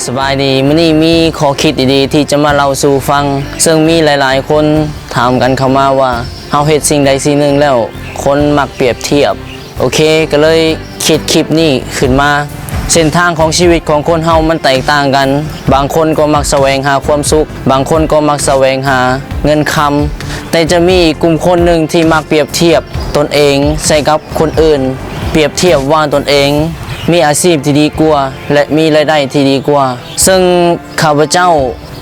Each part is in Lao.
ສະບາຍດີ, ມື້ນີ້ມີຂໍ້ຄິດດີໆທີ່ຈະມາເລົ່າສູ່ຟັງ, ເຊິ່ງມີຫຼາຍໆຄົນຖາມກັນເຂົ້າມາວ່າ ເຮົາເຮັດສິ່ງໃດສິ່ງໜຶ່ງແລ້ວ ຄົນມັກປຽບທຽບ. ໂອເຄ, ກໍເລີຍຄິດຄລິບນີ້ຂຶ້ນມາ. ເສັ້ນທາງຂອງຊີວິດຂອງຄົນເຮົາມັນແຕກຕ່າງກັນ, ບາງຄົນກໍມັກສະແຫວງຫາຄວາມສຸກ, ບາງຄົນກໍມັກສະແຫວງຫາເງິນຄຳ, ແຕ່ຈະມີອີກກຸ່ມຄົນໜຶ່ງທີ່ມັກປຽບທຽບຕົນເອງໃສ່ກັບຄົນອື່ນ, ປຽບທຽບວ່າຕົນເອງມີອາຊີບທີ່ດີກວ່າ ແລະ ມີລາຍໄດ້ທີ່ດີກວ່າ. ເຊິ່ງຂ້າພະເຈົ້າ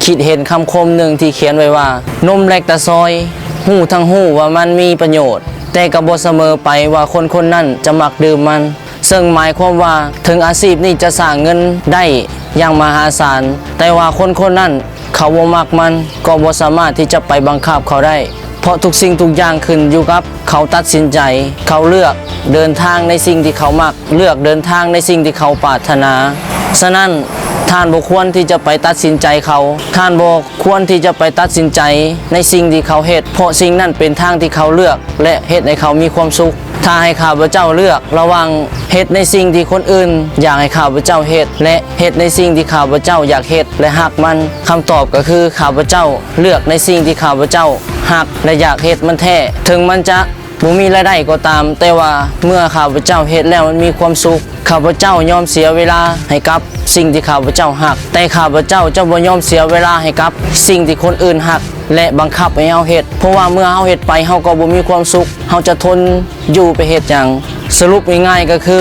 ຄິດເຫັນຄຳຄົມໜຶ່ງທີ່ຂຽນໄວ້ວ່າ, ນົມແລກຕາຊອຍ ຮູ້ທັງຮູ້ວ່າມັນມີປະໂຫຍດ, ແຕ່ກໍບໍ່ສະເໝີໄປວ່າຄົນຄົນນັ້ນຈະມັກດື່ມມັນ. ເຊິ່ງໝາຍຄວາມວ່າ ເຖິງອາຊີບນີ້ຈະສ້າງເງິນໄດ້ຢ່າງມະຫາສານ, ແຕ່ວ່າຄົນຄົນນັ້ນເຂົາບໍ່ມັກມັນ, ກໍບໍ່ສາມາດທີ່ຈະໄປບັງຄັບເຂົາໄດ້, ເພາະທຸກສິ່ງທຸກຢ່າງຂຶ້ນຢູ່ກັບເຂົາຕັດສິນໃຈ, ເຂົາເລືອກເດີນທາງໃນສິ່ງທີ່ເຂົາມັກ, ເລືອກເດີນທາງໃນສິ່ງທີ່ເຂົາປາດຖະໜາ. ສະນັ້ນ, ທ່ານບໍ່ຄວນທີ່ຈະໄປຕັດສິນໃຈເຂົາ, ທ່ານບໍ່ຄວນທີ່ຈະໄປຕັດສິນໃຈໃນສິ່ງທີ່ເຂົາເຮັດ, ເພາະສິ່ງນັ້ນເປັນທາງທີ່ເຂົາເລືອກ ແລະ ເຮັດໃຫ້ເຂົາມີຄວາມສຸກ. ຖ້າໃຫ້ຂ້າພະເຈົ້າເລືອກລະຫວ່າງເຮັດໃນສິ່ງທີ່ຄົນອື່ນຢາກໃຫ້ຂ້າພະເຈົ້າເຮັດ ແລະ ເຮັດໃນສິ່ງທີ່ຂ້າພະເຈົ້າຢາກເຮັດ ແລະ ຮັກມັນ, ຄຳຕອບກໍຄື ຂ້າພະເຈົ້າເລືອກໃນສິ່ງທີ່ຂ້າພະເຈົ້າຮັກ ແລະ ຢາກເຮັດມັນແທ້. ເຖິງມັນຈະບໍ່ມີລາຍໄດ້ກໍຕາມ, ແຕ່ວ່າເມື່ອຂ້າພະເຈົ້າເຮັດແລ້ວມັນມີຄວາມສຸກ, ຂ້າພະເຈົ້າຍອມເສຍເວລາໃຫ້ກັບສິ່ງທີ່ຂ້າພະເຈົ້າຮັກ, ແຕ່ຂ້າພະເຈົ້າຈະບໍ່ຍອມເສຍເວລາໃຫ້ກັບສິ່ງທີ່ຄົນອື່ນຮັກ ແລະ ບັງຄັບໃຫ້ເຮົາເຮັດ, ເພາະວ່າເມື່ອເຮົາເຮັດໄປ ເຮົາກໍບໍ່ມີຄວາມສຸກ, ເຮົາຈະທົນຢູ່ໄປເຮັດຫຍັງ? ສະຫຼຸບງ່າຍໆກໍຄື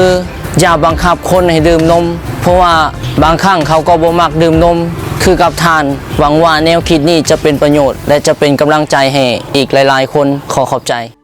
ຢ່າບັງຄັບຄົນໃຫ້ດື່ມນົມ, ເພາະວ່າບາງຄັ້ງເຂົາກໍບໍ່ມັກດື່ມນົມຄືກັບທ່ານ. ຫວັງວ່າແນວຄິດນີ້ຈະເປັນປະໂຫຍດ ແລະ ຈະເປັນກຳລັງໃຈໃຫ້ອີກຫຼາຍໆຄົນ. ຂໍຂອບໃຈ.